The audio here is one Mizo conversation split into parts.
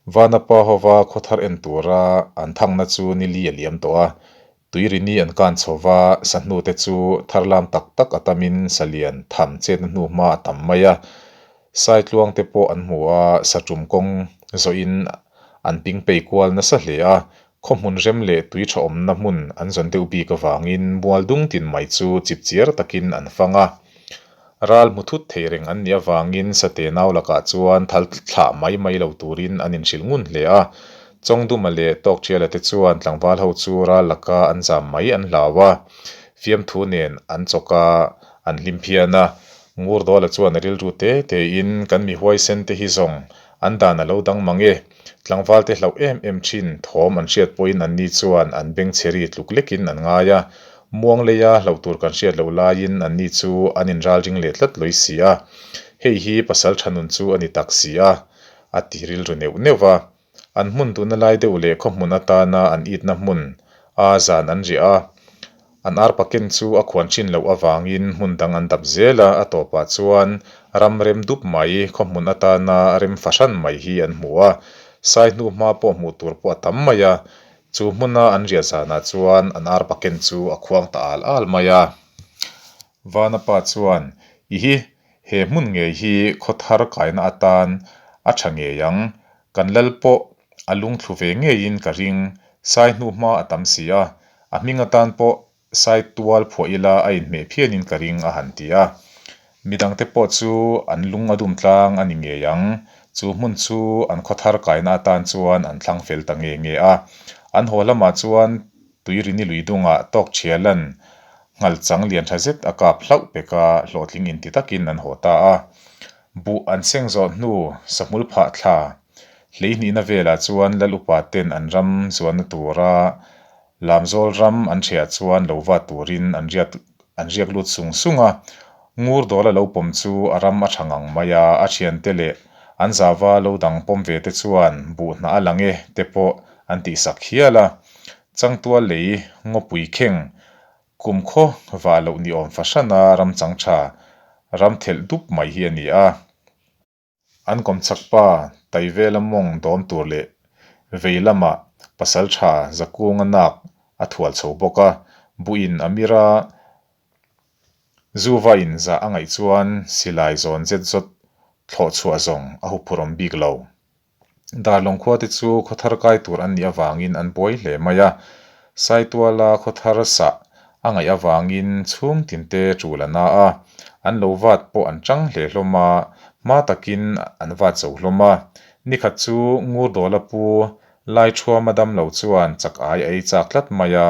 Vanapa hova khaw thar en tura an thangna chu ni li a liam tawh a, tuirini an kan chho va, sahnu te chu tharlam tak tak a tamin salian tham chetna hnu hma a tam mai a. Saitluang te pawh an hmu a, satum kawng zawhin an ping pei kual nasa hle a, khaw hmun rem leh tui tha awmna hmun an zawn deuh bik avangin mual dung tin mai chu chipchiar takin an fang a. Ral hmu thut thei reng an nih avangin Sate nau lakah chuan thal thlah mai mai lo turin an inhrilh ngun hle a. Chawngduma leh Tawkṭiala te chuan tlangval ho chu ral laka an zam mai an hlau a, fiamthu nen an chawk a, an hlim phian a. Ngurdawla chuan a rilru te tein kan mi huaisen te hi zawng an dan a lo dang mang e. Tlangval te hlauh em em thin thawm an hriat pawhin anni chuan an bengchheri tluk lekin an ngai a. Muang leia hlauh tur kan hriat loh laiin anni chu an inralring leh tlat lawi si a. Hei hi pasal tha nun chu a ni tak si a, a ti rilru neuh neuh va. An hmun duhna lai deuh leh khaw hmun atana an itna hmun a zan an riah a, an arpa ken chu a khuan thin loh avangin hmun dang an dap zel a, a tawpah chuan ram rem dup mai khaw hmun atana rem fahran mai hi an hmu a, sai hnu hma pawh hmuh tur pawh a tam mai a, chu hmuna an riah zanah chuan an arpa ken chu a khuang ta al al mai a. Vanapa chuan, I hi, he hmun ngei hi khaw thar kaina atan a tha ngei ang, Kan lal pawh a lungthlu ve ngeiin ka ring, sai hnu hma a tam si a, a hming atan pawh sai tual phuah ila a inhmeh phianin ka ring a han ti a. Midangte pawh chu an lung a dum tlang a ni ngei ang, chu hmun chu an khaw thar kaina atan chuan an thlang fel ta nge nge a. An haw lamah chuan Tuirini lui dungah tawk thialan nghal chang lian tha zet a kap hlauh pek a, hlawhtling inti takin an haw ta a. Buh an seng zawh hnu sahmul phah thla hleihnihna velah chuan Lal upa ten an ram zuanna tura Lamzawl ram an ṭhiah chuan lo vat turin an riat an riak lut sung sung a. Ngur dawla lo pawm chu a ram a ṭha ngang mai a, a ṭhiante leh an zava lo dang pawm ve te chuan buh hnah a lang e te pawh an tihsak hial a. Changtual lei ngawpui kheng Kumkhaw vah loh ni awm fahrana ram chang tha, ram thelh dup mai hi a ni a. An kawmchak pa Taivela mawng dawm tur leh vei lamah pasal tha Zakunga nak a thual chho bawk a. Buhin a mir a, Zuva in zah a ngaih chuan silai zawn zet zawt thlawh chhuah zawng a huphurh awm bik lo. Darlawng khua te chu khaw thar kai tur an nih avangin an buai hle mai a, Saituala khaw thar sah a ngaih avangin chhung tin te tul a na a, an lo vat pawh an chang hle hlawm a, hma takin an vat zo hlawm a. Nikhat chu Ngurdawla pu Laithuama damlo chuan chak ai a ei chak tlat mai a,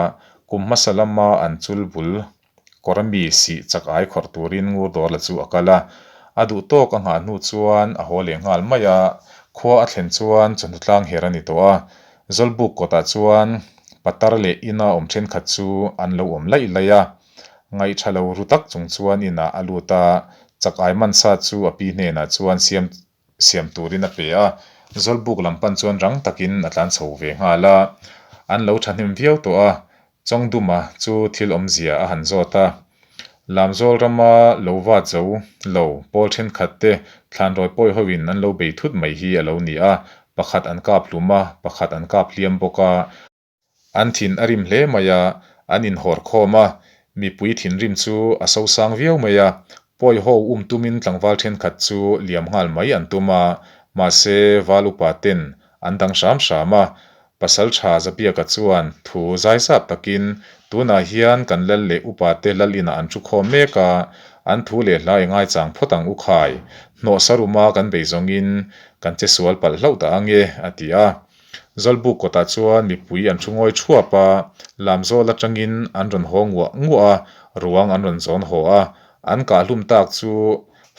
kum hmasa lama an chul bul Kawr mi sih chak ai khawrh turin ngur dawr la chu a kal a, a duh tawk a nghah hnu chuan a haw leh nghal mai a, khua a thlen chuan chawhnu tlang her a ni tawh a, Zawlbuk kawtah chuan patar leh ina awm thenkhat chu an lo awm laih laih a, ngaihṭha lo ru tak chung chuan inah a lut a, chak ai man sa chu a pi hnenah chuan siam siam turin a pe a, Zawlbuk lam pan chuan rang takin a tlan chho ve nghal a, an lo thahnem viau tawh a, Chawngduma chu thil awmzia a han zawt a. Lamzawl rama lo vat zo lo pawl thenkhat te thlanrawi pawi hoin an lo bei thut mai hi a lo ni a, pakhat an kap hlum a, pakhat an kap hliam bawk a. An thin a rim hle mai a, an inhawr khawm a, mipui thinrim chu a sosang viau mai a, pawi ho um tumin tlangval thenkhat chu liam nghal mai an tum a, mahse val upa ten an dang hram hram a, Pasal tha Zabiaka chuan thu zaisap takin tunah hian kan lal leh upa te lal inah an thu khawm mek a, an thu leh hla i ngaichang phawt ang u khai, hnawh saruma kan bei zawngin kan che sual palh hlauh dah ange, a ti a. Zawlbuk kawtah chuan mipui an thu ngawi thuap a, Lamzawl atangin an rawn haw nguah nguah a, ruang an rawn zawn haw a, an kahhlum tak chu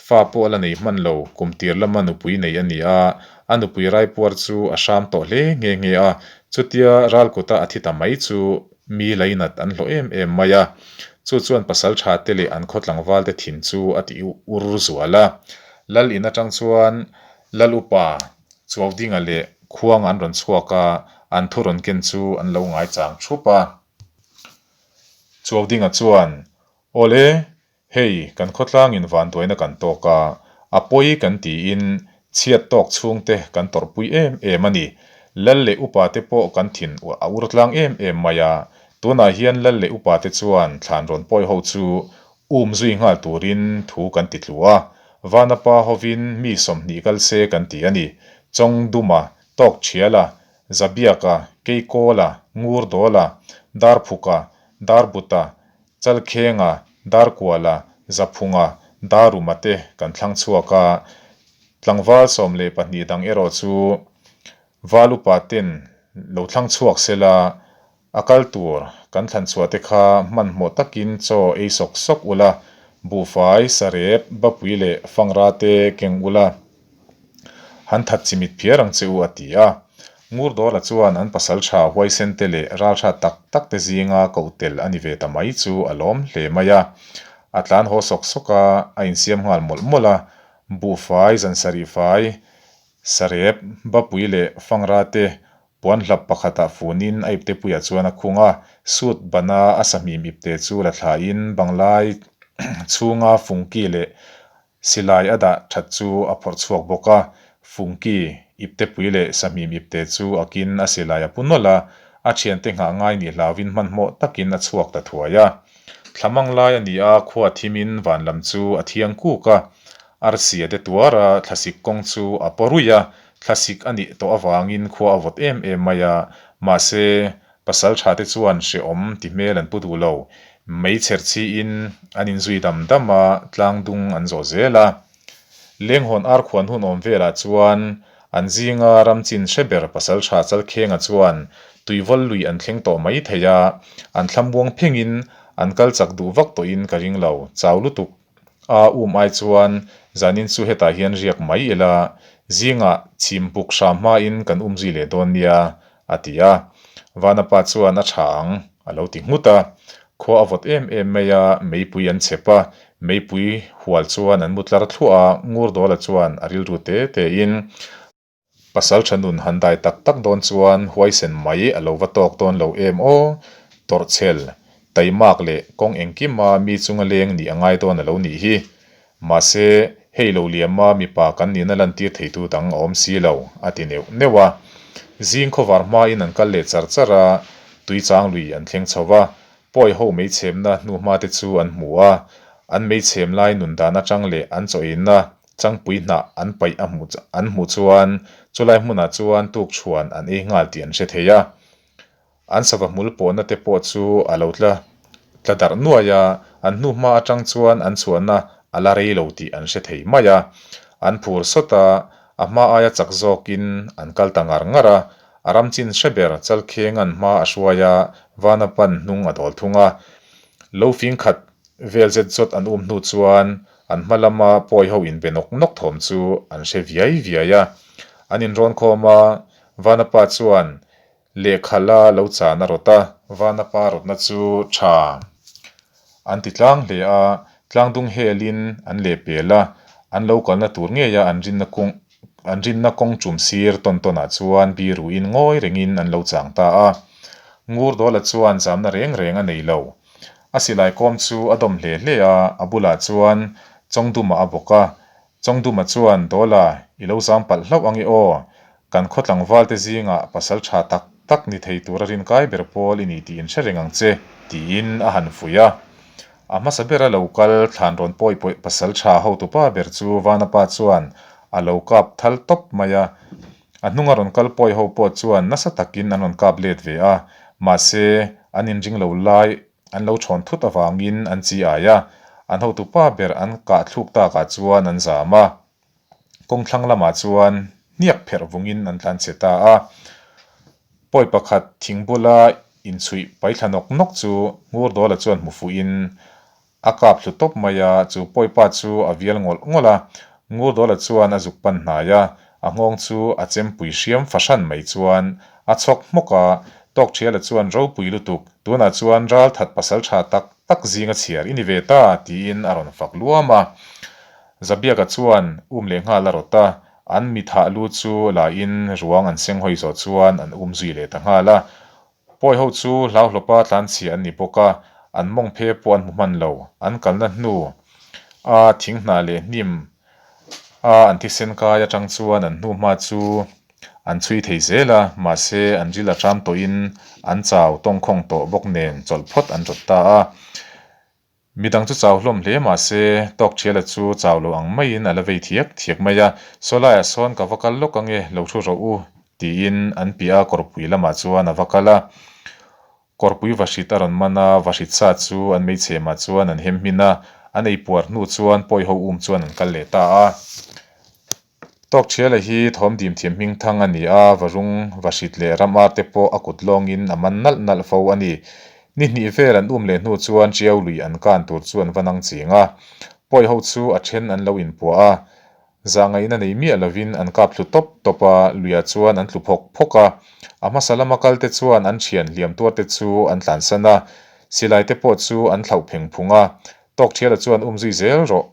fa pawh a la nei hman lo, kum tir lama nupui nei a ni a, a nupui raipuar chu a hram tawh hle nghe nghe a, chutia ral kuta a thi ta mai chu mi lainat an hlawh em em mai a, chu chuan pasal tha te leh an khaw tlangval te thin chu a ti ur zual a, Lal in atang chuan Lal upa Chuaudinga leh Khuanga an rawn chhuak a, an thu rawn ken chu an lo ngaichang thup a. Chuaudinga chuan, Awle, hei kan khawtlangin vanduaina kan tawk a, a pawi kan tiin Chhiat tawk chhungte kan tawrhpui em em a ni. Lal leh upate pawh kan thin a ur tlang em em mai a. Tunah hian lal leh upate chuan thlan rawn pawi ho chu um zui nghal turin thu kan ti tlu a. Vanapa hovin mi 20 kal se kan ti a ni. Chawngduma, Tawkṭhiala, Zabiaka, Keikawla, Ngurdawla, Darphuka, Darbuta, Chalkhenga, Darkuala, Zaphunga, Daruma te kan thlang chhuak a. Tlangval 12 dang erawh chu Valupa ten lo thlang chhuak sela, a kal tur kan thlan chhuah te kha hmanhmawh takin chaw ei sawk sawk ula, buhfai, sarep, bapui leh fangra te keng ula. Han that chimit phiar ang che u a ti a. Ngurdawla chuan an pasal tha huaisen te leh ralhra tak tak te zinga koh tel a ni ve ta mai chu a lawm hle mai a. A tlan haw sawk sawk a, a insiam nghal mawlh mawlh a. Buhfai, zan sarih fai, sarep, bapui leh fangra te puan hlap pakhatah funin a iptepuiah chuan a khung a. Suit bana a sahmim ipte chu la thlain banglai chhunga fungki leh Silai a dah that chu a phawrh chhuak bawk a, Fungki, iptepui leh sahmim ipte chu a kin a silai a pu nawlh a, a thiante nghah ngai nih hlauin hmanhmawh takin a chhuak ta thuai a. Thlamang lai a ni a, khua thimin van lam chu a thiang kuk a, arsi a de tuar a, thlasik kawng chu a paw ruih a, thlasik a nih tawh avangin khua a vawt em em mai a, mahse, Pasal tha te chuan hrehawm ti hmel an pu duh lo. Mei chher chiin an inzui dam dam a, tlang dung an zawh zel a. Lenghawn arkhuan hun awm velah chuan an zinga ram chin hre ber pasal tha Chalkhenga chuan tuivawl lui an thleng tawh mai thei a, an thlamuang phengin an kal chak duh vak tawhin ka ring lo, chau lutuk. A um ai chuan zanin chu hetah hian riak mai ila, zingah chhim buk hram hmain kan um zui leh dawn nia, a ti a. Vanapa chuan a tha ang, a lo ti nghut a. Khua a vawt em em mai a, meipui an chep a, meipui hual chuan an mu tlar thluah a, Ngurdawla chuan a rilru te tein, Pasal tha nun han dai tak tak dawn chuan huaisen mai a lo va tawk dawn lo em aw? Tawrhchhel, taimak leh kawng engkima mi chunga leng nih a ngai dawn a lo nih hi. Mahse, hei lo liama mipa kan nihna lantir theitu dang a awm si lo, a ti neuh neuh a. Zing khawvar hmain an kal leh char char a, tuichang lui an thleng chho va, Pawi ho meichhemna hnuhma te chu an hmu a, an meichhem lai nun dan atang leh an chaw einna changpui hnah an paih a hmuh an hmuh chuan chulai hmunah chuan tuk chhuan an ei nghal tih an hre thei a. An sava hmul pawhna te pawh chu a lo tla tla darh nuai a, an hnuhma atang chuan an chhuahna a la rei lo tih an hre thei mai a. An phur sawt a, a hma aia chak zawkin an kal ta ngar ngar a, A ram chin hre ber Chalkhenga'n hma a hruai a, Vana pan hnung a dawl thung a. Lo fing khat vel zet zawt an um hnu chuan an hma lama pawi ho inbe nawk nawk thawm chu an hre viai viai a. An inrawn khawm a, Vana pa chuan lehkha la lo chan a rawt a. Vana pa rawtna chu tha an ti tlang hle a, tlangdung helin an lehpel a, an lo kalna tur ngeia an rinna kawng An rinna kawng tum sir tawn tawnah chuan biruin ngawi rengin an lo chang ta a. Ngurdawla chuan zamna reng reng a nei lo. A silai kawm chu a dawm hle hle a, a bulah chuan Chawngduma a bawk a. Chawngduma chuan, Dawla, i lo zam palh hlauh ange aw. Kan khaw tlangvalte zingah pasal tha tak tak ni thei tura rinkai ber pawl i ni tih in hre reng ang che, tiin a han fuih a. A hmasa bera lo kal thlan rawn pawi pawih pasal tha hotupa ber chu Vanapa chuan a lo kap thal tawp mai a. A hnunga rawn kal pawi ho pawh chuan nasa takin an rawn kap let ve a, mahse an inring lo lai an lo thawn thut avangin an chi ai a, an hotupa ber an kah thluk takah chuan an zam a. Kawng thlang lamah chuan hniak pherh vungin an tlan chhe ta a. Pawi pakhat thing bula inchhuih paithla nawk nawk chu Ngurdawla chuan hmu fuhin a kap thlu tawp mai a, chu pawipa chu a vial ngawlh ngawlh a. Ngurdawla chuan a zuk pan hnai a, a nghawng chu a chempui hriam fahran mai chuan a chhawk hmawk a, Tawkṭhiala chuan ropui lutuk, tunah chuan ralthat pasal tha tak tak zinga chhiar i ni ve ta, tiin a rawn fak luam a. Zabiaka chuan um leh nghal a rawt a, an mi thah lu chu la in ruang an seng hawi zawh chuan an um zui leh ta nghal a. Pawi ho chu hlauhlawpa tlanchhia an ni bawk a, an mawng phe pawh an hmu hman lo. An kalna hnu a thing hnah leh hnim A, an thisen kai atang chuan an hnuhma chu an chhui thei zel a, mahse an ril a ṭam tawhin an chau tawngkhawng tawh bawk nen chawlh phawt an rawt ta a. Midang chu chau hlawm hle mahse Tawkṭhiala chu chau lo ang maiin a la vei thiak thiak mai a, Saw laiah sawn ka va kal lawk ange, lo thu rawh u, tiin an piah a kawrpui lamah chuan a va kal a. Kawrpui vahrit a rawn man a, vahrit sa chu an meichhemah chuan an hem hmin a, an ei puar hnu chuan pawi ho um chuan an kal leh ta a. Tawkṭhiala hi thawm dim thiam hming thang a ni a, varung, vahrit leh ram ar te pawh a kut lawngin a man nalh nalh fo a ni. Ni hnih vel an um leh hnu chuan Ṭiau lui an kan tur chu an va nang ching a. Pawi ho chu a then an lo inpuah a, Zahngaihna nei miah lovin an kap thlu tawp tawp a, luiah chuan an tlu phawk phawk a. A hmasa lama kalte chuan an thian hliam tuarte chu an tlansan a, silai te pawh chu an thlauh pheng phung a. Tawkṭhiala chuan umzui zel rawh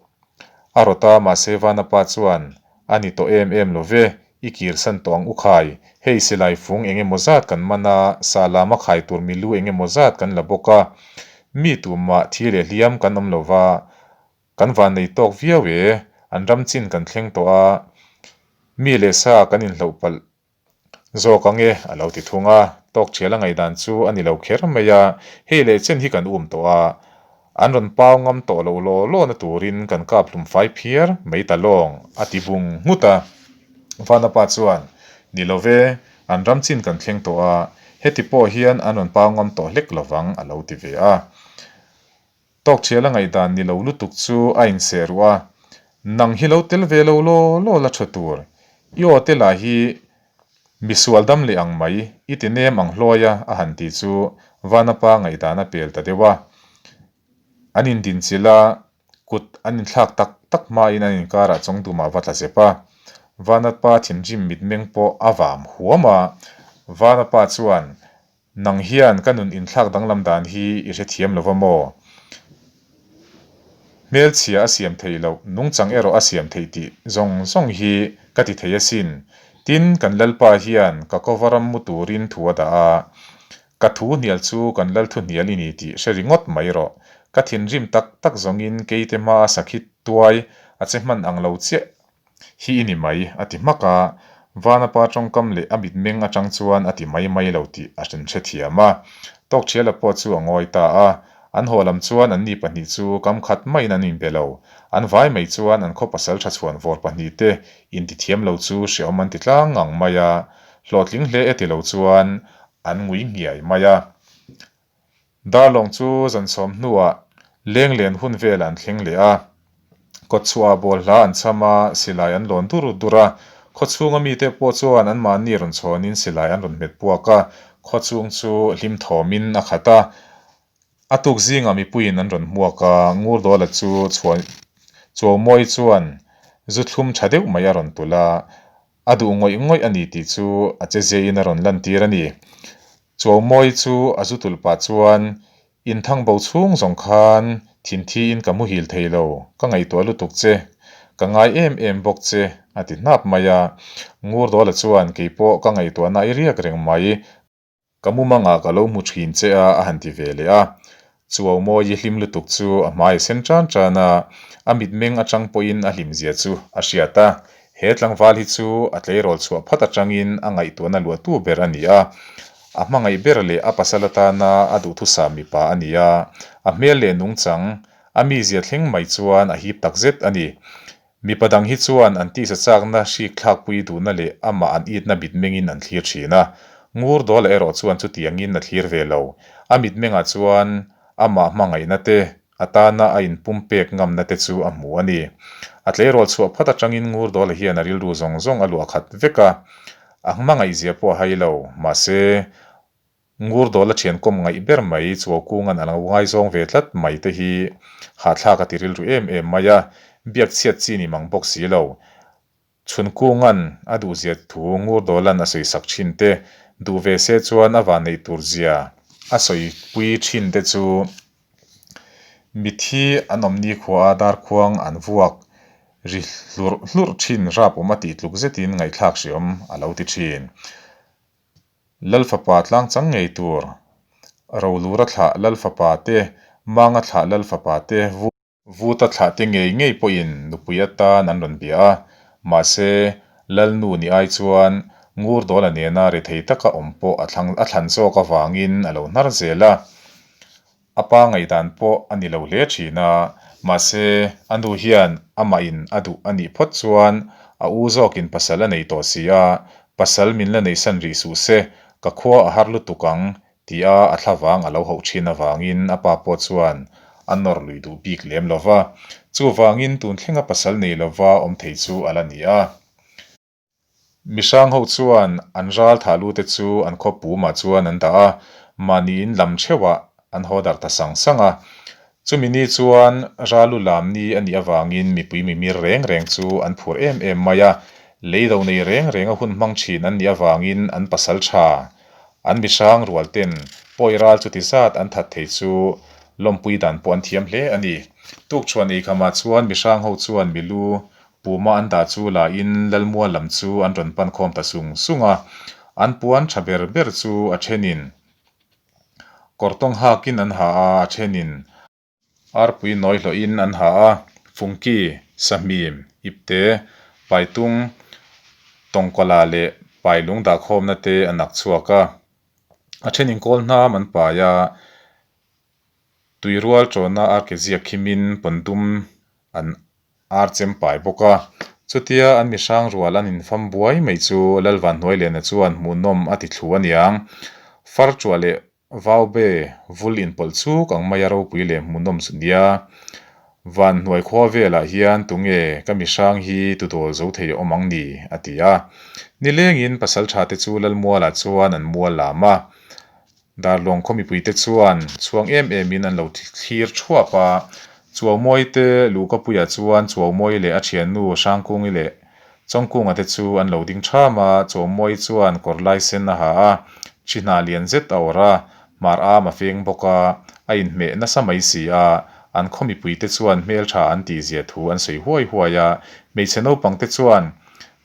a rawt a, mahse Vanapa chuan, A ni tawh em em lo ve, i kirsan tawh ang u khai. Hei silai fung eng emaw zat kan man a, sa lama khai tur milu eng emaw zat kan la bawk a. Mi tumah thi leh hliam kan awm lo va, Kan van nei tawk viau e, an ram chin kan thleng tawh a, mi leh sa kan inhloh palh zawk ang e, a lo ti thung a. Tawk thial a ngaihdan chu a ni lo kher mai a, hei leh chen hi kan um tawh a, an rawn pau ngam tawh lo law law na turin kan kap hlum fai phiar mai ta lawng, a ti bung nghut a. Vanapa chuan, Ni lo ve, an ram chin kan thleng tawh a, heti pawh hian an rawn pau ngam tawh hlek lovang, a lo ti ve a. Tawkṭhial a ngaihdan ni lo lutuk chu a inseh ruh a, Nang hi lo tel ve lo law law la ṭha tur. I aw te lah hi misual dam leh ang mai, i ti nem ang hluai a, a han ti chu Vanapa ngaihdan a pel ta deuh a. An indinchilh a, kut an inthlak tak tak hmain an inkarah Chawngdumah va tla zep a. Vanapa thinrim mitmeng pawh a vam huam a. Vanapa chuan Nang hian ka nun inthlak danglam dan hi i hrethiam lo va maw? Hmelchhia a siam theih loh, nungchang erawh a siam theih tih zawng zawng hi ka ti thei asin. Tin, kan Lalpa hian ka kova ram mu turin thu a dah a. Ka thu hnial chu kan Lal thu hnial i ni tih hre ringawt mai rawh. Ka thinrim tak tak zawngin keite hmaa sakhi tuai a che hman ang lo chiah Hi i ni mai, a ti hmak a. Vanapa tawngkam leh a mitmeng atang chuan a ti mai mai lo tih a hrin hrethiam a. Tawkṭhiala pawh chu a ngawi ta a. An haw lam chuan anni pahnih chu kam khat maiin an inbe lo. An vai mai chuan an khaw pasal tha chhuan vawr pahnih te intithiam lo chu hreawm an ti tlang ngang mai a. Hlawhtling hle e ti lo chuan an ngui nghiai mai a. Darlawng chu zan sawm hnuah leng len hun vel an thleng leh a. Kawtchhuah bawl hla an chham a, silai an lawn dur dur a. Khawchhunga mite pawh chuan anmahni rawn chhawnin silai an rawn hmet puak a, khawchhung chu hlim thawmin a khat a. A tuk zingah mipuiin an rawn hmuak a, Ngurdawla chu Chuaumawi chuan zu thlum tha deuh mai a rawn tulh a, A duh ngawih ngawih a ni tih chu a che zein a rawn lantir a ni. Chuaumawi chu a zu tulh pah chuan, Inthang bo chhung zawng khan thinthi in ka muhil thei lo, ka ngaihtuah lutuk che, ka ngai em em bawk che, a ti hnap mai a. Ngurdawla chuan, Keipawh ka ngaihtuahna i riak reng mai, Ka mumangah ka lo hmu thin che a, a han ti ve leh a. Chuaumawi hlim lutuk chu a hmai a sen tan tan a, a mitmeng atang pawhin a hlimzia chu a hriat a. He tlangval hi chu a tleirawl chhuah phat atangin a ngaihtuahna luahtu ber a ni a. A hmangaih ber leh a pasal atana a duhthusam mipa a ni a, a hmel leh nungchang, a mizia thleng mai chuan a hip takzet a ni. Mipa dang hi chuan an tisa chakna hrik thlakpui duhna leh amah an itna mitmengin an thlir thin a. Ngur Dawla erawh chuan chutiangin a thlir ve lo. A mitmengah chuan amah hmangaihna te, a tana a inpumpek ngamna te chu a hmu a ni. A tleirawl chhuah phat atangin Ngur Dawla hian a rilru zawng zawng a luah khat vek a. A hmangaihzia pawh a hai lo. Mahse, Ngurdawla thian kawm ngaih ber mai Chuaukunga'n a lo ngaizawng ve tlat mai te hi hahthlak a ti rilru em em mai a, biak chhiat chi ni mang bawk si lo. Chhunkunga'n a duhzia thu Ngurdawla'n a sawisak thin te, duh ve se chuan a van neih tur zia a sawipui thin te chu mithi an awm nikhua a darkhuang an vuak ri hlurh hlurh thin rap awm a tih tluk zetin ngaihthlak hriawm a lo ti thin. Lalfapa tlang chang ngei tur, Rolura thlah Lalfapa te, Manga thlah Lalfapa te, Vuta thlah te ngei ngei pawhin nupui atan an rawn bia a. Mahse, Lalnu ni ai chuan Ngurdawla nena rethei taka awm pawh a thlang a thlan zawk avangin a lo hnar zel a. A pa ngaihdan pawh a ni lo hle thin a, mahse a nu hian amahin a duh a nih phawt chuan a u zawkin pasal a nei tawh si a, pasal min la neihsan rih suh se, ka khua a har lutuk ang tia a thlavang a lo hauh thin avangin a pa pawh chuan a nawr lui duh bik lem lo va, chuvangin tun thlenga pasal nei lova awm thei chu a la ni a. Mihrang ho chuan an ral thah lu te chu an khaw pumah chuan an dah a, mahniin lam theuhah an haw darh ta sang sang a. Chumi ni chuan ral u lam ni a nih avangin mipui mimir reng reng chu an phur em em mai a, lei do nei reng reng a hun hmang thin an nih avangin an pasal tha An mihrang rual ten pawi ral chuti zat an that thei chu lawmpui dan pawh an thiam hle a ni. Tukchhuan eikhamah chuan mihrang ho chuan milu puma an dah chu la in Lalmual lam chu an rawn pan khawm ta sung sung a. An puan tha ber ber chu a thenin kawrtawng hakin an ha a, a thenin Arpui nawi hlawhin an ha a, fungki, sahmim, ipte, paitung, tawngkawla leh pailung dahkhawmna te an ak chhuak a. A thenin kawl hnam an pai a, tuirual tawna arke ziak khimin pawndum an ar chem pai bawk a. Chutia an mihrang rual an infam buai mai chu Lalvanhnuailena chuan hmuhnawm a ti thlu aniang. Far tuah leh Vaube vul inpawlh chuk ang mai a ropui leh hmuhnawm chu nia. Van hnuai khua velah hian tunge ka mihrang hi tu dawl zo thei awm ang ni? a ti a. Nilengin pasaltha te chu Lalmualah chuan an mual lam a. Darlawng khaw mipuite chuan chhuang em emin an lo thlir thuap a. Chuaumawi te Luhkapuiah chuan Chuaumawi leh a thiannu Hrangkungi leh Chawngkunga te chu an lo ding ṭham a, Chawmawii chuan kawr lai sen a ha a, thi hnah lian zet a awrh a, hmar am a feng bawk a, a inhmeh nasa mai si a, an khaw mipuite chuan hmelṭha an tih zia thu an sawi huai huai a, hmeichhe naupang te chuan,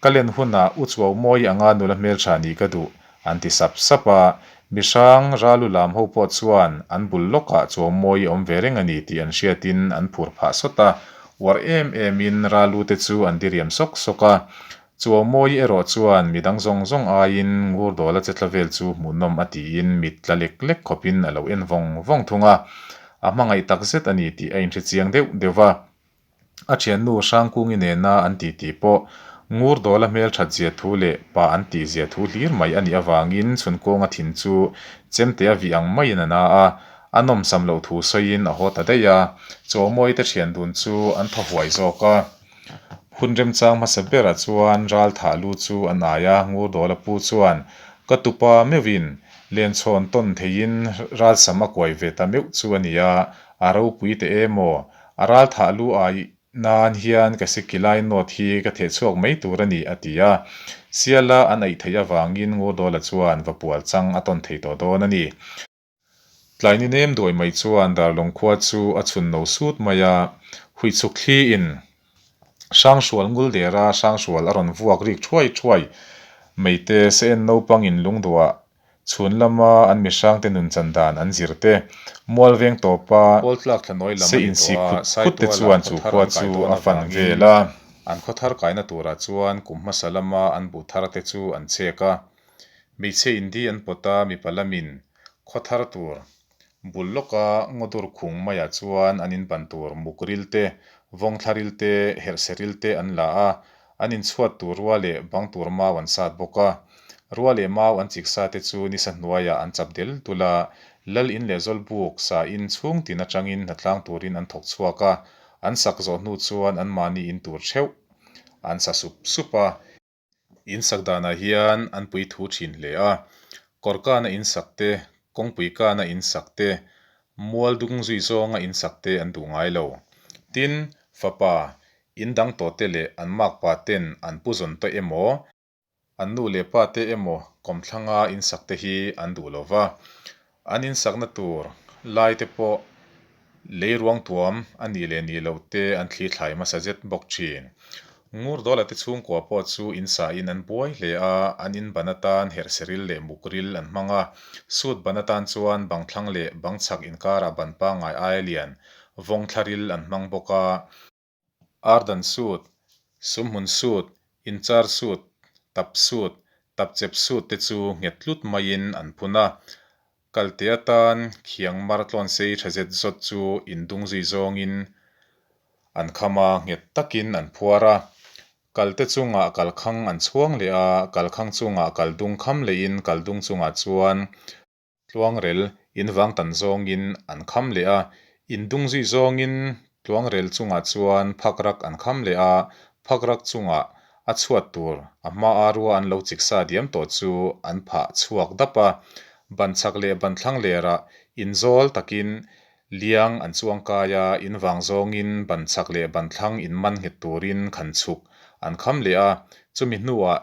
Ka len hunah u Chuaumawi anga nula hmelṭha nih ka duh, an ti sap sap a, mihrang Ralu lam ho pawh chuan an bul lawkah Chuaumawi awm ve reng a ni tih an hriatin an phur phah sawt a, uar em emin Ralu te chu an diriam sawk sawk a. Chuaumawi erawh chuan midang zawng zawng aiin Ngurdawla che tla vel chu hmuhnawm a tiin mit tla lek lek khawpin a lo en vawng vawng thung a, a hmangaih takzet a ni tih a inhrechiang deuh deuh va. A thiannu Hrangkungi nena an titi pawh Ngurdawla hmelthat zia thu leh pa an tih zia thu hlir mai a nih avangin chhunkawnga thin chu chemte a vih ang maiin a na a, a nawmsam loh thu sawiin a haw ta daih a, Chawmawite thian dun chu an thaw huai zawk a. Hun remchang hmasa berah chuan ral thah lu chu an ai a, Ngurdawla pu chuan ka tupa meuhin lenchhawn tawn theiin ralsam a kuai ve ta meuh chu a ni a, a ropui teh em aw? A ral thah lu ai nan hian ka sikki lai note hi ka theh chhuak mai tur a ni, a ti a. Siala an aih theih avangin Ngurdawla chuan va pual chang a tawn thei tawh dawn a ni. Tlai ni nem duai mai chuan Darlawng khua chu a chhun no sut mai a, huichhuk thliin Hrangsual ngul dera Hrangsual a rawn vuak rik thuai thuai mai te, se en naupangin lungduah Chhun lama an mihrangte nun chan dan an zir te, mual veng tawpa se insik khut khut te chuan chu khua chu a fan vel a. An khaw thar kaina turah chuan kum hmasa lama an buh thar te chu an chek a. Hmeichhe indi an pawt a, mipa lamin khaw thar tur bul lawka ngawdur khung maiah chuan an inban tur muk ril te, vawngthla ril te, herhse ril te an la a, An inchhuat tur rua leh bang tur mau an sat bawk a. Rua leh mau an chik sa te chu nisa hnuaiah an chap del dul a, lal in leh zawlbuk sa in chhung tin atangin hnatlang turin an thawk chhuak a, an sak zawh hnu chuan anmahni in tur theuh an sa sup sup a. In sak danah hian an pui thu thin hle a, kawr kana in sak te, kawngpui kana in sak te, mual dung zui zawnga in sak te an duh ngai lo. Tin, fapa, in dang tawh te leh an makpa ten an pu zawn tawh emaw, an nu leh pa te emaw kawmthlanga in sak te hi an duh lo va, an in sakna tur lai te pawh lei ruang tuam a nih leh nih loh te an thli thlai hmasa zet bawk thin. Ngurdawla te chhungkua pawh chu in sa in an buai hle a, an in ban atan herhseril leh mukril an hmang a, sut ban atan chuan bang thlang leh bang chhak inkarah ban pangngai aia lian vawng thlaril an hmang bawk a. Ardan sut, sumhmun sut, Inchar sut, tap sut, tapchep sut te chu nghet tlut maiin an phun a. Kalte atan khiang mar tlawn sei tha zet zawt chu indung zui zawngin an kham a, nghet takin an phuar a. Kalte chungah kalkhang an chhuang leh a, kalkhang chungah kaldung kham lehin kaldung chungah chuan Tluangrel invang tan zawngin an kham leh a, indung zui zawngin tluangrel chungah chuan phakrak an kham leh a, phakrak chungah a chhuat tur a hmaa rua an lo chiksa diam tawh chu an phah chhuak dap a. Ban chak leh ban thlang lerah inzawl takin liang an chuangkai a, invang zawngin ban chak leh ban thlang inman nghet turin khan chhuk an kham leh a, chumi hnuah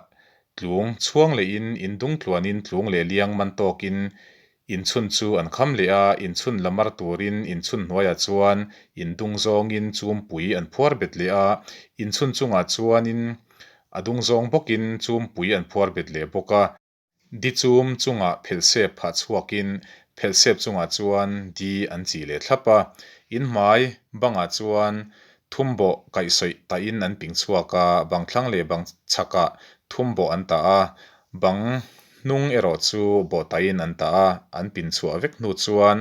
Tlung chhuang lehin indung tluanin tlung leh liang man tawkin inchhun chu an kham leh a, inchhun la mar turin inchhun hnuaiah chuan indung zawngin chumpui an phuar bet leh a, inchhun chungah chuanin a dung zawng bawkin chumpui an phuar bet leh bawk a. Di chum chungah phelhsep phah chhuakin phelhsep chungah chuan di an chih leh thlap a, inhmai bangah chuan Thumbawh kaihsawih tahin an ping chhuak a, bang thlang leh bang chhakah thumbawh an tah a, bang hnung erawh chu bawh tahin an tah a, an pin chhuah vek hnu chuan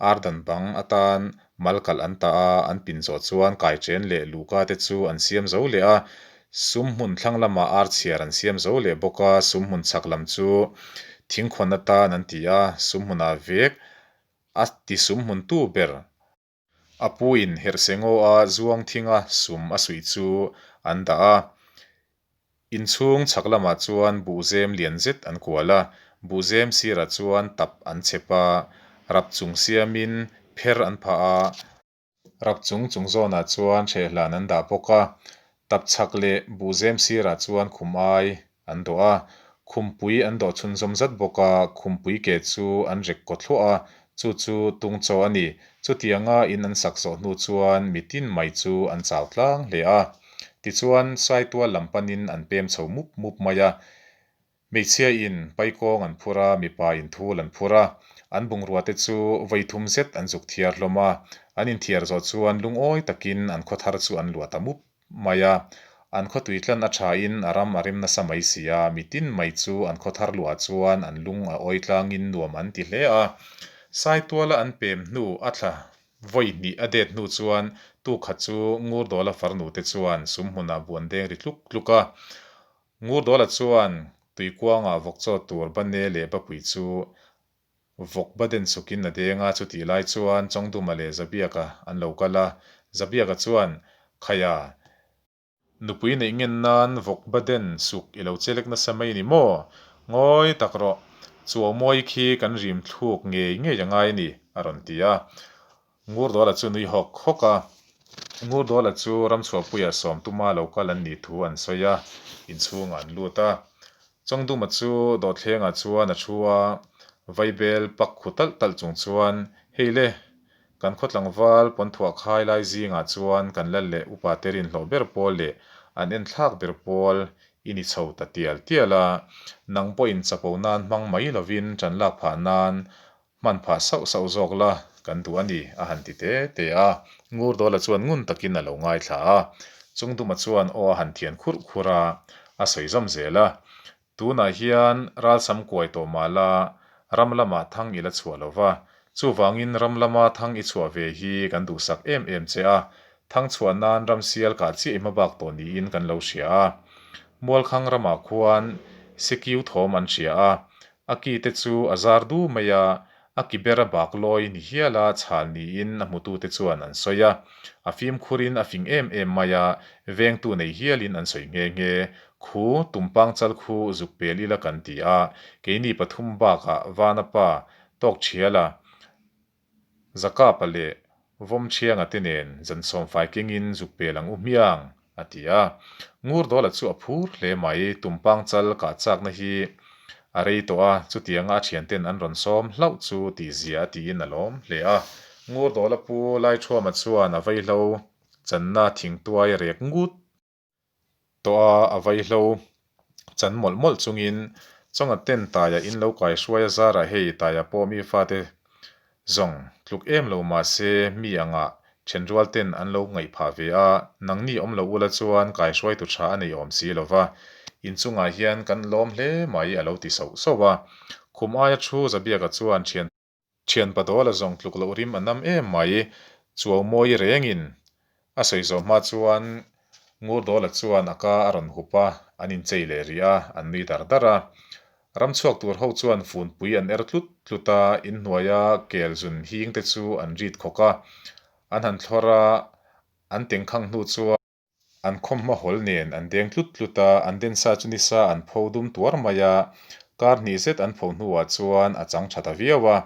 ardan bang atan mal kalh an tah a, an pin zawh chuan kaichen leh luhka te chu an siam zo leh a, sum hmun thlang lamah ar chhiar an siam zo leh bawk a, sum hmun chhak lam chu thingkhawn atan an ti a, sum hmunah vek a ti sum hmun tu ber. A puin herhse ngaw a zuang thinga sum a suih chu an dah a. Inchhung chhak lamah chuan buhzem lian zet an kual a, buhzem sirah chuan tap an chep a, rap chung siamin pher an phah a, rap chung chung zawnah chuan hrehhlan an dah bawk a, tap chhak leh buhzem sirah chuan khum ai an dawh a, khumpui an dawh chhunzawm zat bawk a, khumpui ke chu an rek kaw thluah a, chu chu tung chaw a ni. Chutianga in an sak zawh hnu chuan mitin mai chu an chau tlang hle a. Tichuan, Saitual lam panin an pem chho mup mup mai a. Hmeichhia in paikawng an phur a, mipa in thul an phur a. An bungrua te chu vawi thum zet an zuk thiar hlawm a. An inthiar zawh chuan lungawi takin an khawthar chu an luah ta mup mai a, an khawtui tlan a thain a ram a rem nasa mai si a, mitin mai chu an khawthar luah chuan an lung a awi tlangin nuam an ti hle a. Saituala an pem hnu a thla vawi hnih a det hnu chuan tukhat chu Ngurdawla farnu te chuan sum hmunah buan deng ri tluk tluk a. Ngurdawla chuan tuikuangah vawkchaw tur bane leh bapui chu Vawk ba den sukin a deng a, chutih lai chuan Chawngduma leh Zabiaka an lo kal a. Zabiaka chuan, Khaia, nupui neih ngen nan vawk ba den suk i lo chelek nasa mai ni maw? Ngawi tak rawh, chuaumawi khi kan rim thluk ngei ngei a ngai ni, a rawn ti a. Ngurdawla chu nui hawk hawk a. Ngurdawla chu Ramchhuahpuia Sawmtuma lo kal an nih thu an sawi a, inchhungah an lut a. Chawngduma chu dawhthlengah chuan a thu a, vaibel pak khu talh talh chung chuan, Hei le, kan khaw tlangval pawnthuah khai lai zingah chuan kan lal leh upa te rinhlawh ber pawl leh an enthlak ber pawl i ni chho ta tial tial a, nang pawhin chapo nan hmang mai lovin ṭan lak phah nan Hman phah sauh sauh zawk la kan duh a ni, a han ti te te a. Ngurdawla chuan ngun takin a lo ngaithla a. Chungduma chuan aw a han thian khurh khurh a, a sawi zawm zel a. Tunah hian ralsam kuai tawh mah la, ram lamah thang i la chhuah lo va. Chuvangin ram lama thang i chhuah ve hi kan duhsak em em che a. Thang chhuah nan ram sial kah chiah i hma bak tawh niin kan lo hria a. Mualkhang ramah khuan Sekiu thawm an hria a, A ki te chu a zar du mai a, a ki ber a bak lawi ni hial a chhal niin a hmutute chuan an sawi a. A fimkhurin a fing em em mai a, vengtu nei hialin an sawi nghe nghe. Khu, tumpang chal khu zuk pel ila kan ti a, keini pathum bakah Vana pa tawk thiala Zakapa leh Vawmthianga te nen zan sawmfai kengin zuk pel ang u hmiang, a ti a. Ngurdawla chu a phur hle mai, tumpang chal kah chakna hi a rei tawh a, chutianga a thianten an rawn sawm hlauh chu tihzia a tiin a lawm hle a. Ngurdawla pu Laithuama chuan a vaihlo channa thingtuai rek ngut tawh a, a vaihlo chan mawlh mawlh chungin Chawnga ten Taia in lo kai hruai a zarah hei Taia pawh mi fate zawng tluk em lo mahse mi angah Thenrual ten an lo ngaih phah ve a, nangni awm lo ula chuan kaihruaitu tha a nei awm si lo va, inchungah hian kan lawm hle mai a lo ti sauh sauh a. Khum aia thu Zabiaka chuan thian thian Padawla zawng tluk loh rim a nam em mai, Chuaumawi rengin a sawi zawh hma chuan Ngurdawla chuan a ka a rawn hup a, an inchei leh rih a, an nui dar dar a. Ram chhuak tur ho chuan funpui an er tlut tlut a, inhnuaia kel zun hing te chu an rit khawk a, an han thlawr a, an tengkhang hnu chuan an khawmhma hawl nen an deng tlut tlut a, an densa chu nisa an pho dum tuar mai a, kar hnih zet an pho hnuah chuan a chang tha ta viau a.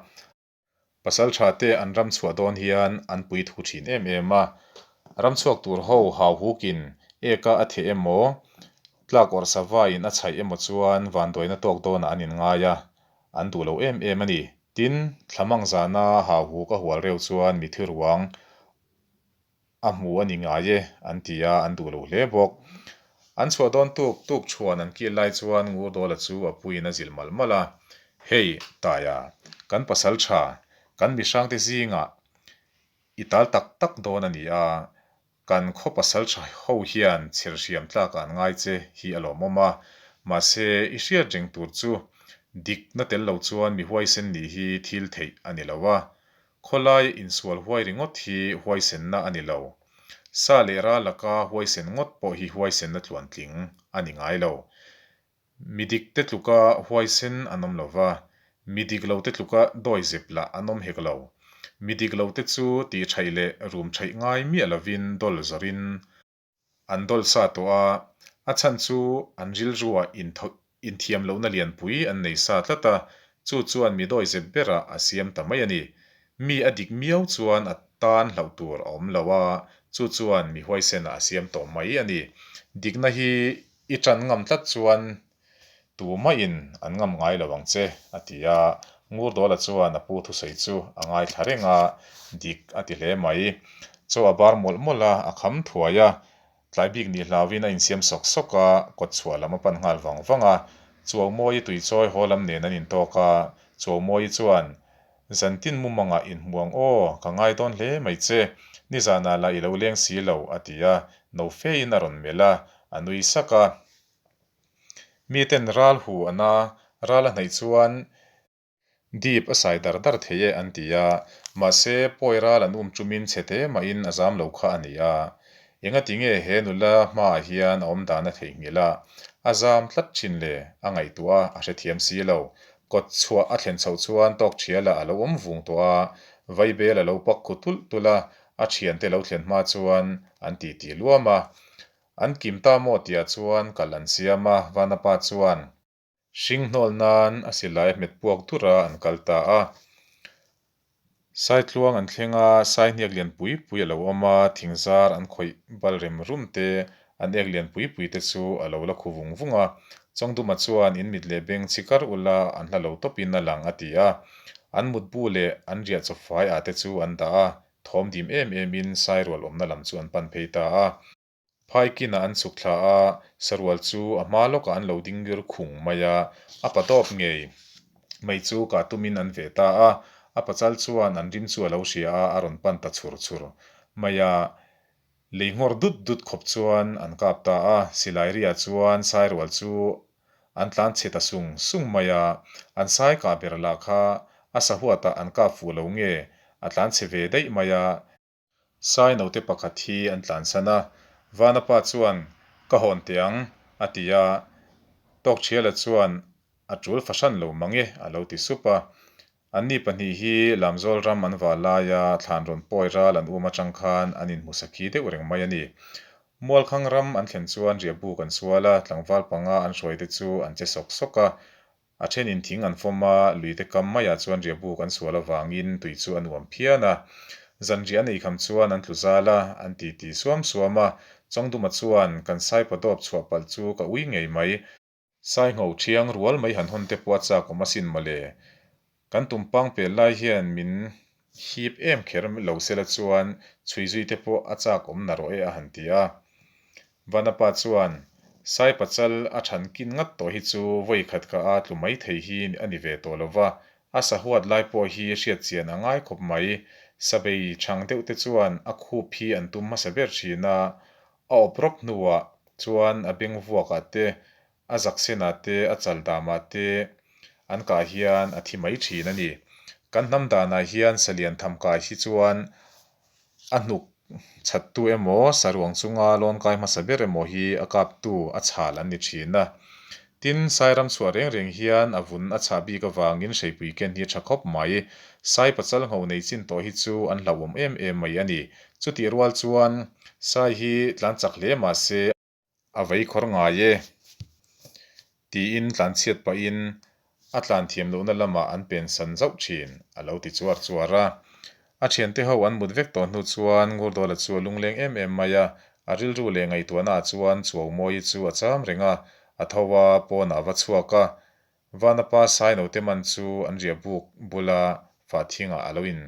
Pasaltha te an ram chhuah dawn hian an pui thu thin em em a, ram chhuak tur ho hau hukin eka a theh emaw, tlak awrh sava in a chhaih emaw chuan vanduaina tawk dawnah an inngai a, an duh lo em em a ni. Tin, thlamang zana hau huk a hual reuh chuan mithi ruang A hmu a ni ngai e, an ti a, an duh lo hle bawk. An chhuah dawn tuk tuk chuan an kil lai chuan Ngurdawla chu a puiin a zilh malh malh a, Hei, Taia, kan pasal tha, kan mihrangte zingah i tal tak tak dawn a ni a, kan khaw pasal tha ho hian chhirhriam tlakah an ngai che hi a lawmawm a, mahse i hriat reng tur chu dikna tel lo chuan mi huaisen nih hi thil theih a ni lo a, Khawlai insual huai ringawt hi huaisenna a ni lo. Sa leh ral laka huaisen ngawt pawh hi huaisenna tluantling a ni ngai lo. Mi dikte tluka huaisen an awm lo va, mi dik lote tluka dawi zep lah an awm hek lo. Mi dik lote chu tihṭhaih leh rumṭhaih ngai miah lovin dawl zawrhin An dawl sa tawh a, a chhan chu an rilruah inthiam lohna lianpui an nei sa tlat a, chu chuan mi dawi zep berah a siam ta mai a ni. Mi a dik miau chuan a tan hlauh tur a awm lo a, chu chuan mi huaisenah a siam tawh mai a ni. Dikna hi i tan ngam tlat chuan Tumah-in an ngam ngai lo ang che, a ti a. Ngurdawla chuan a pu thusawi chu a ngaithla reng a, dik a ti hle mai. Chaw a bar mawlh mawlh a, a kham thuai a. Tlai bik nih hlauin a insiam sawk sawk a, kawt chhuah lam a pan nghal vang vang a. Chuaumawi tuichawi haw lam nen an intawk a, Chuaumawi chuan, Zantin mumangah inhmu ang aw, ka ngai dawn hle mai che. Nizanah lah i lo leng si lo, a ti a. No fein a rawn melh a, a nui sak a. Miten ral hu an a, ral a hnaih chuan dip a sai dar dar thei e an ti a, mahse pawi ral an um tumin chhe te mahin a zam lo kha a ni a. Engati nge he nula hmaah hian a awm dan a theihnghilh a, a zam tlat thin le, a ngaihtuah a, a hrethiam si lo. Kawt chhuah a thlen chhoh chuan tawk thialah a lo awm vung tawh a, vaibel a lo pak khu tulh tulh a, a thiante lo thlen hma chuan an titi luam a. An kim ta maw tiah chuan kal an siam a, Vanapa chuan hring hnawl nan a silai a hmet puak dur a, an kal ta a. Saitluang an thleng a, sai hniak lian pui pui a lo awm a, thingzar an khawih bal rem rum te, an ek lian pui pui te chu a lo la khu vung vung a. Chawngduma chuan in mit leh beng chhi kar ula an hla lo tawpin a lang a ti a. An mutbu leh an riah chawfai ah te chu an dah a, thawm dim em em in sairual awmna lam chu an pan phei ta a. Phaikinah an chhuk thla a, sarual chu a hma lawkah an lo ding ngir khung mai a, a pa tawp ngei mai chu kah tumin an veh ta a, a pachal chuan an rim chu a lo hria a, a rawn pan ta chhur chhur mai a, lei nghawr dut dut khawp chuan an kap ta a, silai riah chuan sairual chu an tlan chhe ta sung sung mai a, an sai kah ber lah kha a sahuatah an kap fuh lo nge a tlan chhe ve daih mai a. Sai naute pakhat hi an tlansan a, Vana pa chuan, Ka hawn teh ang, a ti a. Tawkṭhiala chuan, A ṭul fahran lo mang e, a lo ti sup a. Anni pahnih hi Lamzawl ram an vah laia thlan rawn pawi ral an um aṭang khan an inhmu sakhi deuh reng mai a ni. Mualkhang ram an thlen chuan riahbuk an sual a, tlangval panga an hruaite chu an che sawk sawk a. A thenin thing an fawm a, luite kam maiah chuan riahbuk an sual avangin tui chu a nuam phian a. Zanriah an eikham chuan an tlu zal a, an titi suam suam a. Chawngduma chuan, Kan saipa dawp chhuah palh chu ka ui ngei mai. Saingho thiang rual mai han hawn te pawh a chak awm asin mawle. Kan tumpang pel lai hian min hip em kher lo sela chuan chhui zui te pawh a chak awm na rawh e a han ti a. Vanapa chuan, Sai pachal a than kin ngat tawh hi chu vawi khat ka a tlu mai thei hi a ni ve tawh lo va, a sahuat lai pawh hi hriat chian a ngai khawp mai. Sabei chhang deuh te chuan a khup hi an tum hmasa ber thin a, a awp rawp hnuah chuan a beng vuakah te, a zaksenah te, a chal damah te an kah hian a thi mai thin a ni. Kan hnam danah hian salian tham kai hi chuan a hnuk chhattu emaw, saruang chunga lawn kai hmasa ber emaw hi a kaptu a chhal an ni thin a. Tin, Sairam chhuah reng reng hian a vun a chhah bik avangin hreipui ken hi a tha khawp mai. Sai pachal ngho nei chin tawh hi chu an hlauhawm em em mai a ni. Chutih rual chuan Sai hi tlan chak hle mah se, A vei khawr ngai e, tiin tlanchhiat pahin a tlan thiam lohna lamah an pen san zauh thin, a lo ti chuar chuar a. A thiante ho an mut vek tawh hnu chuan Ngurdawla chu a lungleng em em mai a, a rilru leh ngaihtuahnaah chuan Chuaumawi chu a cham reng a, a tho a, pawnah a va chhuak a. Vanapa Sainote man chu an riah buk bula fahthingah a lo in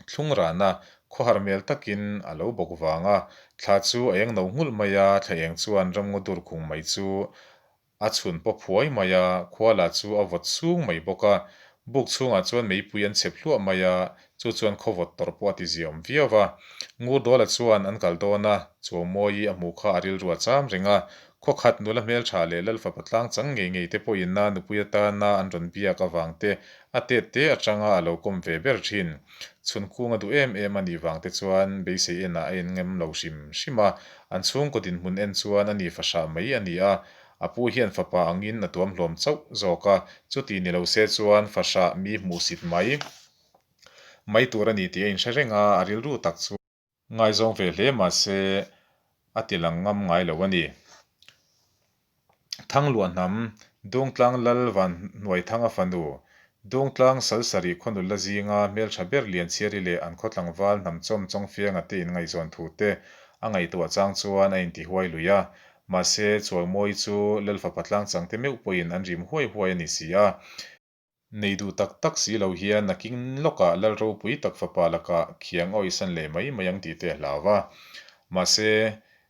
Thlung rana khawhar hmel takin a lo bawk vang a, thla chu a eng no nghulh mai a, thla eng chuan ramngaw dur khung mai chu a chhun paw phuai mai a, khua lah chu a vawt sung mai bawk a. Buk chhungah chuan meipui an chep hluah mai a, chu chuan khaw vawt tawrh pawh a ti ziaawm viau va. Ngurdawla chuan an kal dawn a, Chuaumawi a hmuh kha a rilru a cham reng a, Khawkhat nula hmeltha leh Lalfapa tlang chang ngei ngei te pawhin a nupui atana an rawn biak avang te a tet te atanga a lo kawm ve ber thin. Chhun kung a duh em em a nih vang te chuan beisei enah a en ngem lo hrim hrim a, an chhungkaw dinhmun en chuan a ni fahrah mai a ni a, a pu hian fapa angin a tuam hlawm chauh zawk a, chuti ni lo se chuan fahrah mi hmuhsit mai mai tur a ni tih a inhre reng a, a rilru tak chu. Ngaizawng ve hle mah se a ti lang ngam ngai lo a ni. Thangluah hnam, Dungtlang Lal Van Hnuaithanga fanu, Dungtlang Salsarih khawnul la zinga hmeltha ber Lianchhiari leh an khaw tlangval hnamchawm Chawngfianga te inngaihzawn thu te a ngaihtuah chang chuan a intihuai lui a. Mahse, Chuaumawi chu Lal fapa tlangchang te meuh pawhin an rim huai huai a ni si a. Nei duh tak tak si lo hian nakin lawkah Lal ropui tak fapa lakah khiang awisan leh mai mai ang tih te a hlau a. Mahse,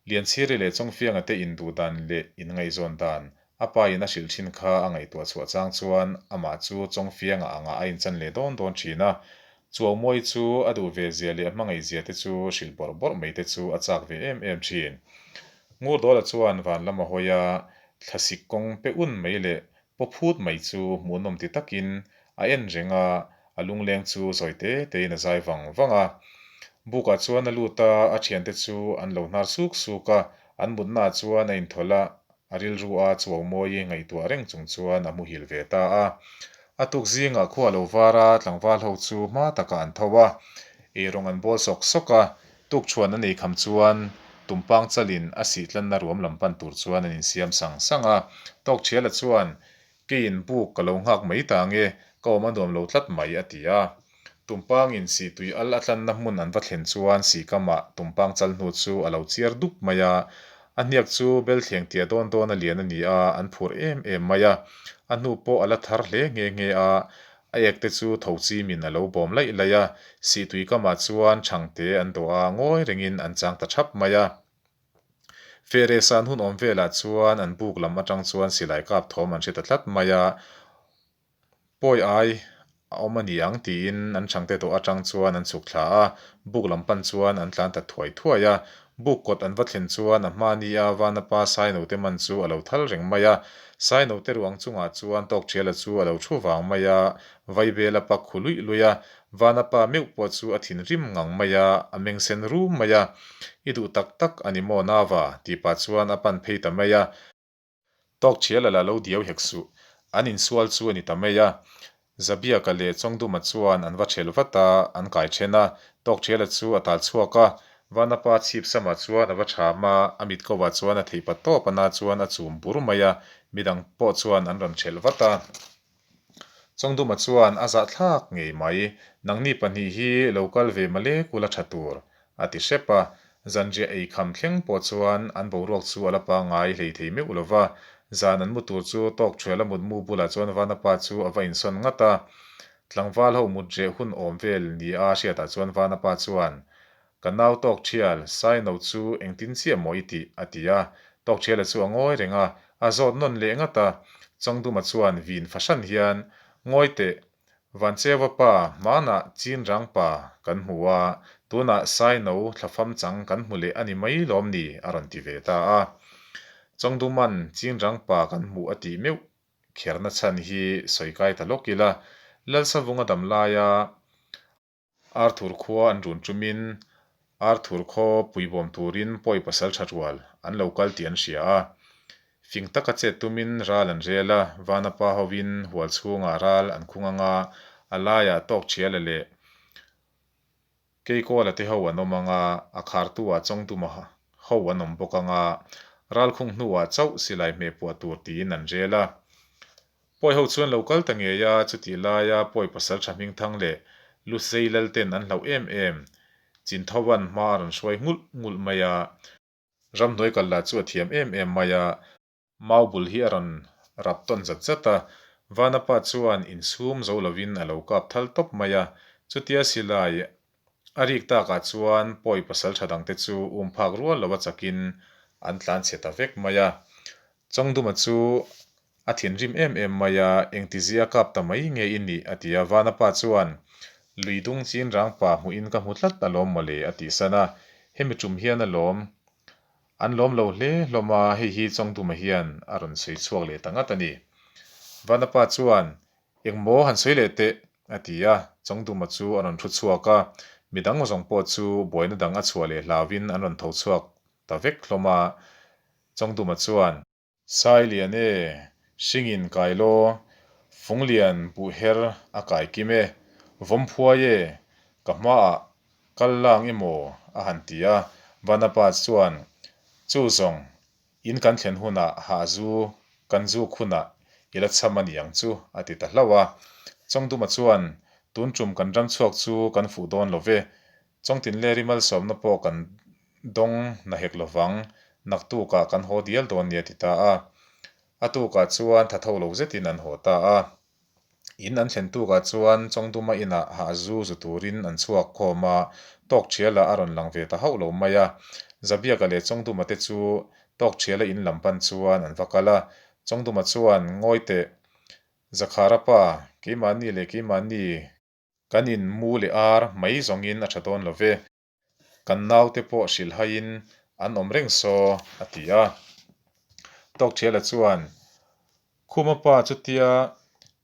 Lianchhiri leh Chawngfianga te induh dan leh inngaihzawn dan a pa in a hrilh thin kha a ngaihtuah chhuah chang chuan amah chu Chawngfianga angah a inchan leh dawn dawn thin a. Chuaumawi chu a duh ve zia leh a hmangaih zia te chu hrilh bawrh bawrh mai te chu a chak ve em em thin. Ngurdawla chuan van lam a hawi a, thlasik kawng pe un mai leh Paw phut mai chu hmuhnawm ti takin a en reng a, a lungleng chu zawi te tein a zai vang vang a. Bukah chuan a lut a, a thiante chu an lo hnar suk suk a, an mutnaah chuan a inthawlh a, a rilru a chuaumawi ngaihtuah reng chung chuan a muhil ve ta a. A tuk zingah khua lo var a, tlangval ho chu hma takah an tho a, eirawng an bawl sawk sawk a, Tukṭhuan a nei kham chuan Tumpang chalin a sihtlanna ruam lam pan tur chuan an insiam sang sang a. Tawkṭhiala chuan, Keiin buk ka lo nghak mai ta nge, ka awm a nuam lo tlat mai, a ti a. Tumpangin sihtui al a tlanna hmun an va thlen chuan sihkamah Tumpang chal hnu chu a lo chiar dup mai a. A hniak chu belthleng tia dawn dawn a lian a ni a, an phur em em mai a. A hnu pawh a la thar hle nghe nghe a, A ek te chu tho chimin a lo bawm laih laih a, sihtui kamah chuan chhangte an dawh a, ngawi rengin an chang ta thap mai a. Fehre san hun awm velah chuan an buk lam atang chuan silai kap thawm an hre ta tlat mai a, pawi ai a awm a ni ang tiin an chhangte dawh atang chuan an chhuk thla a, buk lam pan chuan an tlan ta thuai thuai a. Buk kawt an va thlen chuan a hmani a Vanapa Sainote man chu a lo thal reng mai a. Sainote ruang chungah chuan Tawkṭhiala chu a lo thu vang mai a, Vaibel a pak khu luih luih a. Vanapa meuh pawh chu a thinrim ngang mai a, a meng sen rum mai a. I duh tak tak a ni maw Nava? tih pah chuan a pan phei ta mai a. Tawkṭhiala lah lo diau hek suh. An insual chu a ni ta mai a. Zabiaka leh Chawngduma chuan an va ṭhel vat a, an kai ṭhen a. Tawkṭhiala chu a tal chhuak a. Vanapa chhip samah chuan a va ṭham a, a mit kovah chuan a theih pa tawp a na chuan a chum bur mai a, midang pawh chuan an rawn ṭhelh vat a. Chawngduma chuan a zahthlak ngei mai, Nangni pahnih hi lo kal ve male kula ṭha tur, a ti hrep a. Zanriah ei kham thleng pawh chuan an boruak chu a la pangngai hlei thei meuh lo va. Zan an mu tur chu tawk ṭhual a mutmu bulah chuan Vanapa chu a va insawn ngat a. Tlangval ho mut reh hun awm vel ni a hriatah chuan Vanapa chuan, Ka nau tawk ṭhial, Saino chu engtin chiah maw i tih? a ti a. Tawk ṭhiala chu a ngawi reng a, a zawt nawn leh ngat a. Chawngduma chuan vin fahran hian, Ngawi teh! Vancheva pa, hmanah Chinrang pa kan hmu a, tunah Saino thlafam chang kan hmu leh a ni mai lawm ni? a rawn ti ve ta a. Chawngduman Chinrang pa kan hmuh a tih meuh kherna chhan hi sawi kai ta lawk ila, Lalsavunga dam laia Arthur khua an run ṭumin Arthur khaw puibawm turin pawi pasal ṭha rual an lo kal tih an hria a. Fing taka chet tumin ral an rel a, Vanapa hovin hual chhungah ral an khung anga a laiah tawk ṭhiala leh Keikawla te ho an awm anga a khartu-ah Chawngtuma ho an awm bawk anga ral khung hnuah chauh silai hmeh puah tur tiin an rel a. Pawi ho chuan lo kal ta ngei a, chutih laia pawi pasal tha hmingthang leh Lusei Lalten an hlauh em em. Chinthovan hma a rawn hruai nghulh nghulh mai a. Ramhnuai kal lah chu a thiam em em mai a. Mau bul hi a rawn rap tawn zat zat a, Vanapa chuan insum zo lovin a lo kap thal tawp mai a. Chutia silai a rik takah chuan pawi pasal tha dangte chu um phak rual lo a chakin an tlan chhe ta vek mai a. Chawngduma chu A thinrim em em mai a, engtizia kap ta mai nge i nih? a ti a. Vanapa chuan, Lui dung chin rang pa hmuhin ka hmu tlat alawm mawle, a tih san a. Hemi tum hian alawm. An lawm lo hle hlawm a, hei hi Chawngduma hian a rawn sawi chhuak leh ta ngat a ni. Vanapa chuan, Engmaw han sawi leh teh? a ti a. Chawngduma chu a rawn thu chhuak a, midang zawng pawh chu buaina dang a chhuah leh hlauhin an rawn tho chhuak ta vek hlawm a. Chawngduma chuan. Sai lian e, hringin kai law, fung lian buh her a kai kim e, vawm phuai e, ka hmaah kal lang i maw? a han ti a. Vanapa chuan, Chu zawng, in kan thlen hunah hah zu kan zuk hunah i la cham a ni ang chu, a ti ta hlauh a. Chawngduma chuan, Tun tum kan ram chhuak chu kan fuh dawn lo ve, Chawngtinleri malsawmna pawh kan dawng na hek lovang, naktukah kan haw dial dawn nia ti ta a. A tukah chuan tha tho lo zetin an haw ta a. In an thlen tukah chuan Chawngduma inah hah zu zu turin an chhuak khawm a, Tawkṭhiala a rawn lang ve ta hauh lo mai a. Zabiaka leh Chawngduma te chu Tawkṭhiala in lam pan chuan an va kal a. Chawngduma chuan, Ngawi teh, Zakhara pa, keimahni leh keimahni Kan in mu leh ar mai zawngin a tha dawn lo ve. Kan naute pawh hrilh haiin an awm reng saw, a ti a. Tawkthiala chuan, Khuma pa chutia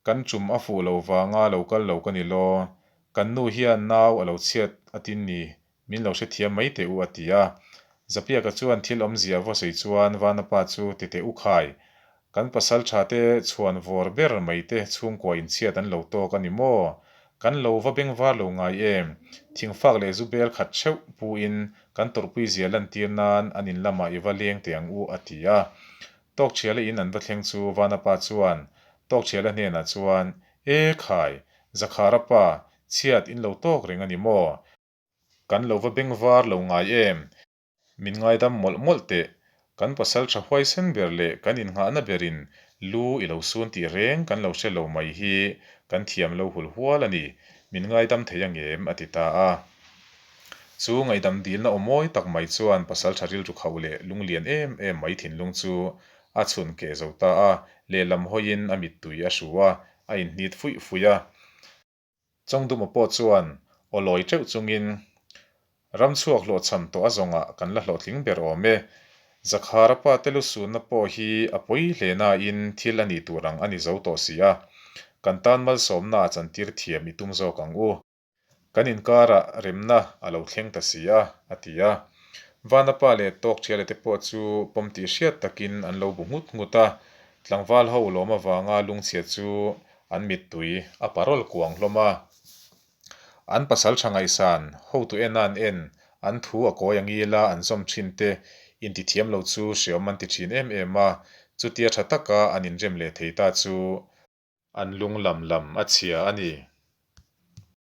kan tum a fuh lo vanga lo kal lo ka ni law, kan nu hian nau a lo chhiat a tin ni, min lo hrethiam mai teh u, a ti a. Zapiaka chuan thil awmzia va sawi chuan Vanapa chu ti teh u khai, Kan pasal tha te chhuan vawr ber mai te chhungkua inchhiat an lo tawk a ni maw? Kan lo va beng var lo ngai em? Thingfak leh zu bel khat theuh pu in kan tawrhpui zia lantir nan an in lamah i va leng teh ang u a ti a. Tawkthiala in an va thleng chu Vanapa chuan Tawkthiala hnenah chuan, E khai, Zakhara pa, chhiat in lo tawk reng a ni maw? Kan lo va beng var lo ngai em? Min ngaidam mawlh mawlh teh, kan pasal tha huaisen ber leh kan innghahna berin lu i lo sun tih reng kan lo hre lo mai hi kan thiam lo hul hual a ni, min ngaidam thei angem? a ti ta a. Chu ngaihdam dilna aw mawi tak mai chuan pasal tha rilru khauh leh lunglian em em mai thinlung chu a chhun keh zo ta a, lehlam hawiin a mittui a hru a, a inhnit fuih fuih a. Chawngduma pawh chuan aw lawi teuh chungin ramchhuak hlawhchham tawh a zawngah kan la hlawhtling ber awm e. Zakhara pa te lusunna pawh hi a pawi hle nain thil a nih tur ang a ni zo tawh si a, kan tan malsawmna a chantir thiam i tum zawk ang u. Kan inkarah remna a lo thleng ta si a, a ti a. Vana pa leh tawk thiala te pawh chu pawm tih hriat takin an lo bu nghut nghut a, tlangval ho lawm avanga lungchhia chu An mittui a parawl kuang hlawm a. An pasal tha ngaihsan, hotu en a an en, an thu a kawi a ngil a an zawm thin te intithiam lo chu hreawm an ti thin em em a, chutia tha taka an inrem leh thei ta chu an lung lam lam a chhia a ni.